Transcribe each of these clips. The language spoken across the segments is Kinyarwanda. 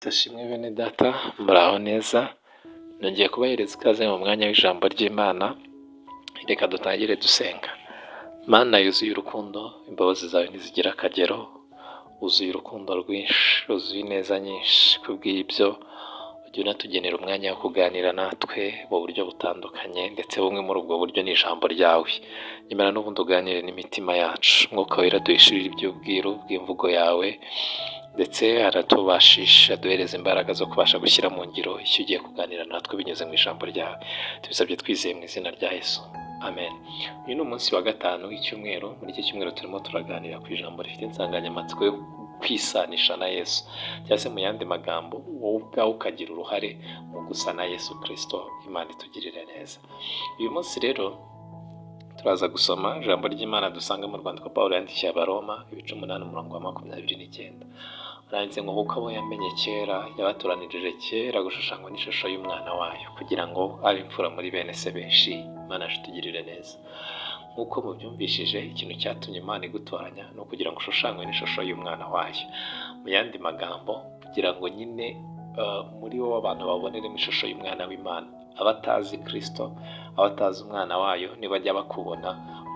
Ashimwe bene data, muraho neza, nongeye kubahereza ikaze mu mwanya w'ijambo ry'Imana, reka dutangire dusenga. Mana yuzuye urukundo, imbabazi zawe ntizigira akagero, wuzuye urukundo rwinshi, wuzuye ineza nyinshi, kubw'ibyo ujya unatugenera umwanya wo kuganira natwe mu buryo butandukanye, ndetse bumwe muri ubwo buryo ni ijambo ryawe. Nyamara n'ubundi uganire n'imitima yacu, Mwuka Wera duhishurire iby'ubwiru bw'imvugo yawe, ndetse aratubashisha aduhereza imbaraga zo kubasha gushyira mu ngiro icyo ugiye kuganira natwe binyuze mu ijambo ryawe. Tubisabye twizeye mu izina rya Yesu. Amen. Uyu ni umunsi wa gatanu w'icyumweru. Muri iki cyumweru turimo turaganira ku ijambo rifite insanganyamatsiko yo kwisanisha na Yesu, cyangwa se mu yandi magambo, wowe ubwawe ukagira uruhare mu gusa na Yesu Kirisito. Imana itugirire neza. Uyu munsi rero turaza gusoma ijambo ry'Imana dusanga mu rwandiko Pawulo yandikiye Abaroma, ibice 8, umurongo wa 29. Haranditse ngo: "Kuko abo yamenye kera, yabatoranirije kera gushushanywa n'ishusho y'umwana wayo, kugira ngo abe imfura muri bene se benshi." Imana yacu itugirire neza. Nk'uko mubyumvishije, ikintu cyatumye Imana igutoranya ni ukugira ngo ushushanywe n'ishusho y'umwana wayo. Mu yandi magambo, kugira ngo nyine muri wowe abantu baboneremo ishusho y'umwana w'Imana. Abatazi Kirisito, abatazi umwana wayo, nibajya bakubona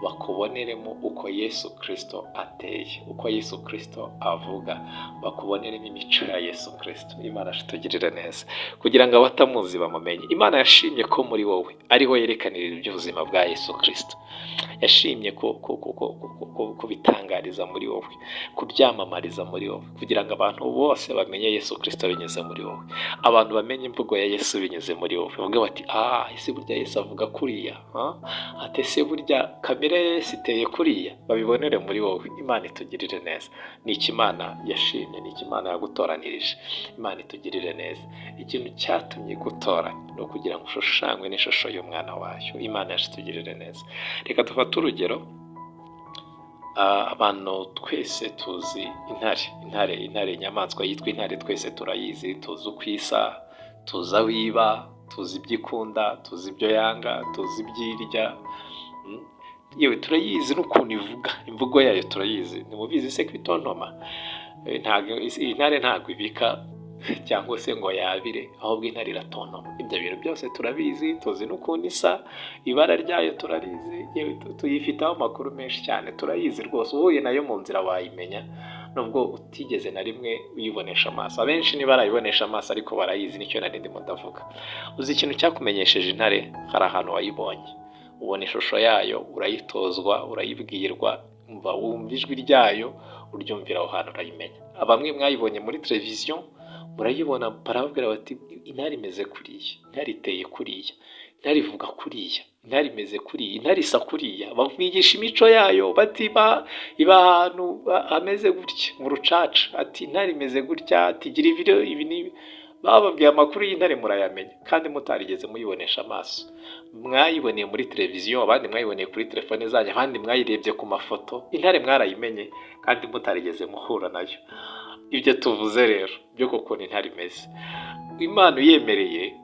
bakuboneremo uko Yesu Kirisito ateye, uko Yesu Kirisito avuga, bakuboneremo imico ya Yesu Kirisito. Imana itugirire neza, kugira ngo abatamuzi bamumenye. Imana yashimye ko muri wowe ariho yerekanira iby'ubuzima bwa Yesu Kirisito. Yashimye kubitangariza muri wowe, kubyamamariza muri wowe, kugira ngo abantu bose bamenye Yesu Kirisito binyuze muri wowe, abantu bamenye imvugo ya Yesu binyuze muri wowe, bavuge bati: "Ah, ese burya Yesu avuga kuriya? Ati ese burya kamere ya Yesu iteye kuriya?" Babibonere muri wowe. Imana itugirire neza. Ni iki Imana yashimye? Ni iki Imana yagutoranirije? Imana itugirire neza. Ikintu cyatumye igutoranya ni ukugira ngo ushushanywe n'ishusho y'umwana wayo. Imana yacu itugirire neza. Reka dufate urugero. Abantu twese tuzi intare. Intare, intare, inyamaswa yitwa intare, twese turayizi. Tuzi uko isa, tuzi aho iba, tuzi ibyo ikunda, tuzi ibyo yanga, tuzi ibyo irya, yewe turayizi n'ukuntu ivuga, imvugo yayo turayizi. Ntimubizi se ko itontoma? Ntabwo intare, ntabwo ibika cyangwa se ngo yabire, ahubwo intare iratontoma. Ibyo bintu byose turabizi, tuzi n'ukuntu isa, ibara ryayo turarizi, yewe tuyifiteho amakuru menshi cyane, turayizi rwose. Uhuye nayo mu nzira wayimenya, nubwo utigeze na rimwe uyibonesha amaso. Abenshi ntibarayibonesha amaso, ariko barayizi, nicyo nari ndimo ndavuga. Uzi ikintu cyakumenyesheje intare? Hari ahantu wayibonye, ubona ishusho yayo, urayitozwa, urayibwirwa, umva, wumva ijwi ryayo, uryumvira aho hantu, urayimenya. Bamwe mwayibonye muri televiziyo, murayibona, barababwira bati: "Intare imeze kuriya, intare iteye kuriya, intare ivuga kuriya, intare imeze kuriya, intare isa kuriya." Bakwigisha imico yayo, bati: "Iba ahantu hameze gutya mu rucaca." Ati: "Intare imeze gutya." Ati: "Gira ibiro ibi n'ibi." Bababwiye amakuru y'intare, murayamenya kandi mutarigeze muyibonesha amaso. Mwayiboneye muri televiziyo, abandi mwayiboneye kuri telefone zanyu, abandi mwayirebye ku mafoto. Intare mwarayimenye kandi mutarigeze muhura nayo. Ibyo tuvuze rero byo ukuntu intare imeze, Imana uyemereye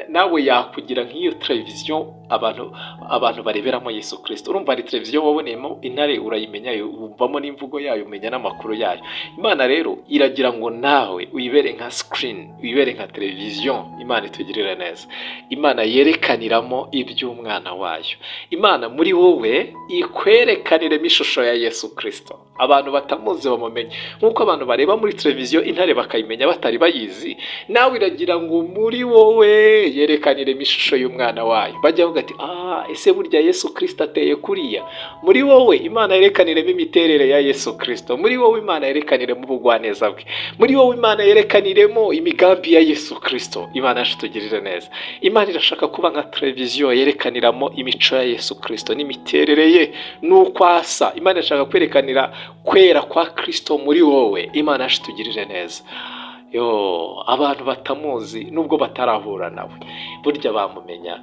nawe yakugira nk'iyo televiziyo abantu bareberamo Yesu Kirisito. Urumva, hari televiziyo waboneyemo intare, urayimenya, wumvamo n'imvugo yayo, umenya n'amakuru yayo. Imana rero iragira ngo nawe uyibere nka screen, uyibere nka televiziyo. Imana itugirire neza. Imana yerekaniramo iby'umwana wayo. Imana muri wowe ikwerekaniremo ishusho ya Yesu Kirisito, abantu batamuzi bamumenye. Nk'uko abantu bareba muri televiziyo intare bakayimenya batari bayizi, nawe iragira ngo muri wowe yerekaniremo ishusho y'umwana wayo, bajya bavuga ati: "Ah, ese burya Yesu Kirisito ateye kuriya?" Muri wowe Imana yerekaniremo imiterere ya Yesu Kirisito. Muri wowe Imana yerekaniremo ubugwaneza bwe. Muri wowe Imana yerekaniremo imigambi ya Yesu Kirisito. Imana yacu itugirire neza. Imana irashaka kuba nka televiziyo yerekaniramo imico ya Yesu Kirisito n'imiterere ye n'uko asa. Imana irashaka kwerekanira kwera kwa Kirisito muri wowe. Imana yacu itugirire neza. Yo, abantu batamuzi, nubwo batarahura nawe, burya bamumenya,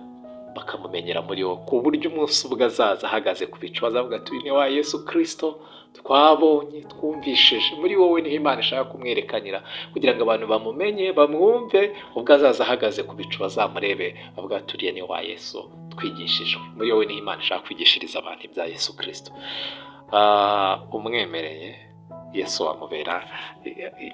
bakamumenyera muri wowe, ku buryo umunsi ubwo azaza ahagaze ku bicu bazavuga ati: "Uyu ni wa Yesu Kirisito twabonye, twumvishije." Muri wowe niho Imana ishaka kumwerekanira, kugira ngo abantu bamumenye, bamwumve. Ubwo azaza ahagaze ku bicu bazamurebe, bavuga ati: "Uriya ni wa Yesu twigishijwe." Muri wowe niho Imana ishaka kwigishiriza abantu ibya Yesu Kirisito. Umwemereye. Yesu wamubera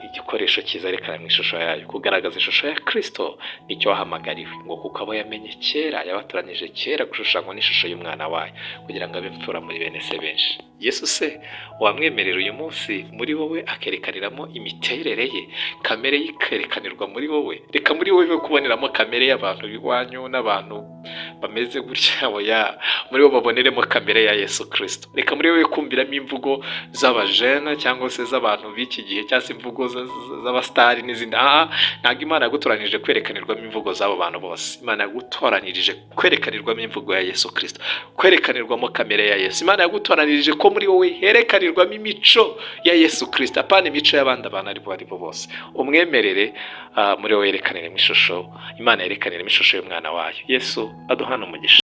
igikoresho cyiza yerekana mu ishusho yayo. Kugaragaza ishusho ya Kirisito nicyo wahamagariwe, ngo kuko abo yamenye kera yabatoranyije kera gushushanywa n'ishusho y'umwana wayo, kugira ngo abe imfura muri bene se benshi. Yesu se wamwemerera uyu munsi muri wowe akerekaniramo imiterere ye, kamere ye ikerekanirwa muri wowe? Reka muri wowe kuboneramo kamere y'abantu b'iwanyu n'abantu bameze gutya, oya, muri bo baboneremo kamere ya Yesu Kirisito. Reka muri wowe kumviramo imvugo z'abajene cyangwa se z'abantu b'iki gihe, cyangwa se imvugo z'abasitari n'izindi. Aha ntabwo Imana yagutoranirije kwerekanirwamo imvugo z'abo bantu bose. Imana yagutoranirije kwerekanirwamo imvugo ya Yesu Kirisito, kwerekanirwamo kamere ya Yesu. Imana yagutoranirije ko muri wowe herekanirwamo imico ya Yesu Kirisito, apana imico y'abandi abantu ari bo bose. Umwemerere muri wowe yerekaniremo ishusho, Imana yerekaniremo ishusho y'umwana wayo. Yesu aduhana umugisha.